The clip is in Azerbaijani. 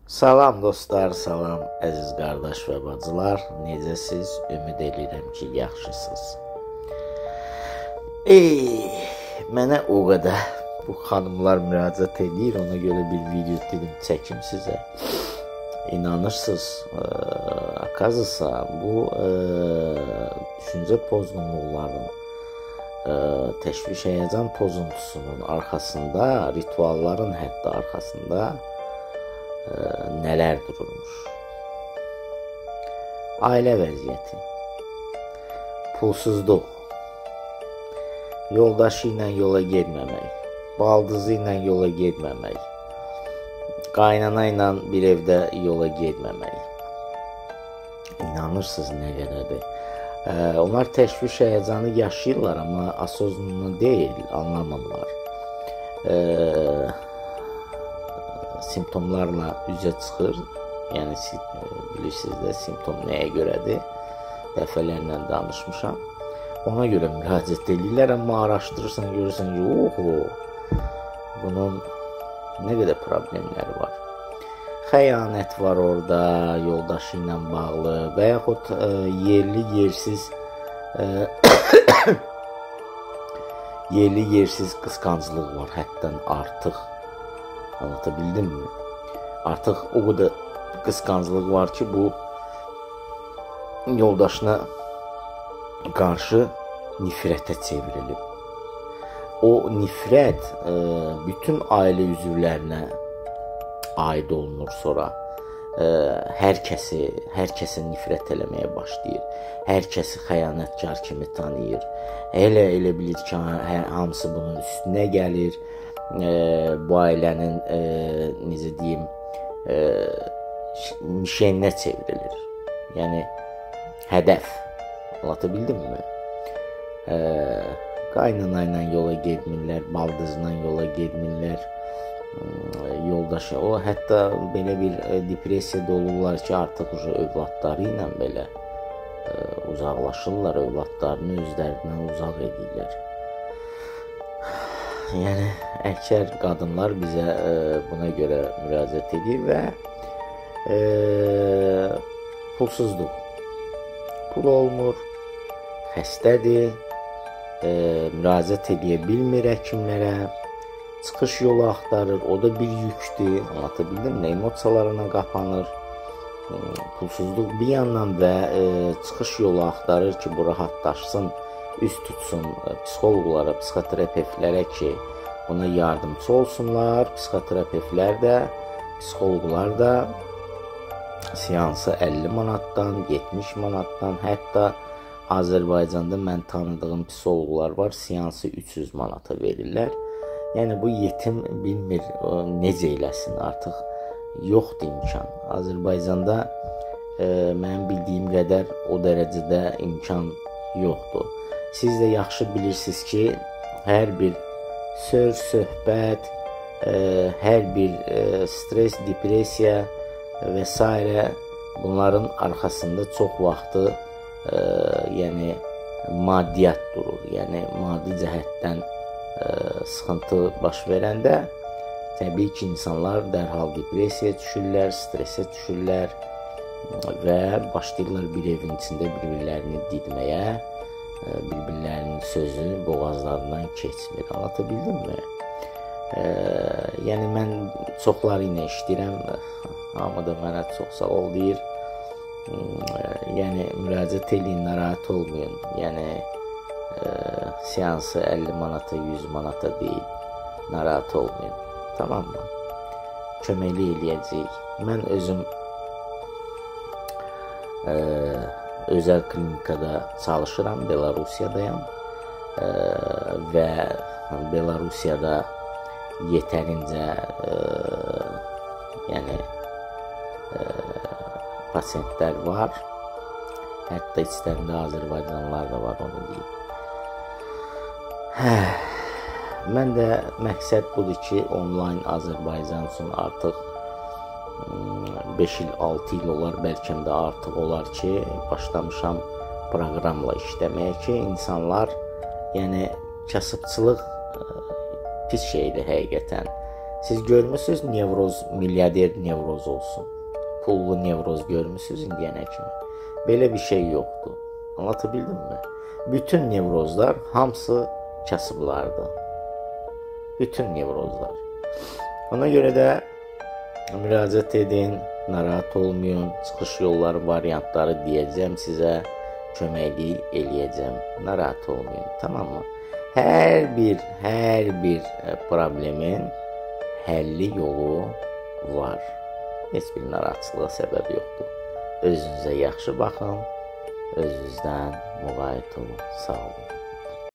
Salam dostlar, salam əziz qardaş və bacılar. Necəsiz? Ümid edirəm ki, yaxşısınız. Mənə o qədər bu xanımlar müraciət edir, ona görə bir video dedim çəkim sizə. İnanırsınız, akazısa bu düşüncə pozğunluqlarının, təşviş, həyəcan pozuntusunun arxasında, ritualların hətta arxasında nələr dururmuş. Ailə vəziyyəti, pulsuzluq, yoldaşı ilə yola getməmək, baldızı ilə yola getməmək, qaynana ilə bir evdə yola getməmək. İnanırsınız nə qədərdir. Onlar təşviş, həyəcanı yaşayırlar, amma asoznunu deyil, anlamırlar. Simptomlarla üzə çıxır. Yəni bilirsiniz də simptom nəyə görədir? Dəfələrlə danışmışam. Ona görə müraciət edirlər, amma araşdırırsan, görürsən ki, oho, bunun nə qədər problemləri var. Xəyanət var orada, yoldaşı ilə bağlı və yaxud yerli yersiz qısqanclıq var, həddən artıq. Anlatabildim mi? Artıq o qədər qısqanclıq var ki, bu yoldaşına qarşı nifrətə çevrilib. O nifrət bütün ailə üzvlərinə aid olunur sonra. Hər kəsə nifrət eləməyə başlayır. Hər kəsi xəyanətkar kimi tanıyır. Elə bilir ki, hamısı bunun üstünə gəlir. Bu ailənin, necə deyim, mişeninə çevrilir. Yəni, hədəf. Anlatabildim mi? Qaynana ilə yola getmirlər, baldızla yola getmirlər, yoldaşı. O, hətta belə bir depressiyada olurlar ki, artıq övladları ilə belə uzaqlaşırlar, övladlarını özlərindən uzaq edirlər. Yəni, əksər qadınlar bizə buna görə müraciət edir və pulsuzluq. Pul olmur, xəstədir, müraciət edə bilmir həkimlərə, çıxış yolu axtarır, o da bir yükdür, anlatabildim mi? Emosiyalarına qapanır, pulsuzluq bir yandan və çıxış yolu axtarır ki, bu rahatlaşsın, üst tutsun psixoloqlara, psixoterapevtlərə ki, buna yardımcı olsunlar. Psixoterapevtlər də, psixoloqlar da seansı 50 manatdan, 70 manatdan, hətta Azərbaycanda mən tanıdığım psixoloqlar var, seansı 300 manata verirlər. Yəni, bu yetim bilmir necə eləsin, artıq yoxdur imkan. Azərbaycanda mənim bildiyim qədər o dərəcədə imkan yoxdur. Siz də yaxşı bilirsiniz ki, hər bir söz, söhbət, hər bir stres, depressiya və s. Bunların arxasında çox vaxtı yəni maddiyyat durur. Yəni, maddi cəhətdən sıxıntı baş verəndə təbii ki, insanlar dərhal depressiyaya düşürlər, stresə düşürlər və başlayırlar bir evin içində bir-birlərini didməyə, bir-birlərinin sözü boğazlarından keçmir. Anlatabildim mi? Yəni, mən çoxları ilə işləyirəm, hamı da mənə çox sağ ol deyir. Yəni, müraciət eləyin, narahat olmayın. Yəni, seansı 50 manata, 100 manata deyil, narahat olmayın. Tamam mı? Köməklik eləyəcəyik. Mən özüm özəl klinikada çalışıram, Belarusiyadayam və Belarusiyada yetərincə yəni pasiyentlər var. Hətta içlərində Azərbaycanlılar da var, onu deyim. Mən də məqsəd budur ki, onlayn Azərbaycan üçün artıq 5 il, 6 il olar, bəlkə də artıq olar ki, başlamışam proqramla işləməyə ki, insanlar, yəni kasıbçılıq pis şeydir həqiqətən. Siz görmüsünüz nevroz, milyarder nevroz olsun. Pullu nevroz görmüsünüz indiyənə kimi. Belə bir şey yoxdur. Anlatabildim mi? Bütün nevrozlar hamısı kasıblardır. Bütün nevrozlar. Ona görə də müraciət edin, narahat olmayın, çıxış yolları, variantları deyəcəm sizə, köməklik eləyəcəm. Narahat olmayın, tamam mı? Hər bir problemin həlli yolu var. Heç bir narahatçılığa səbəb yoxdur. Özünüzə yaxşı baxın, özünüzdən müğayət olun. Sağ olun.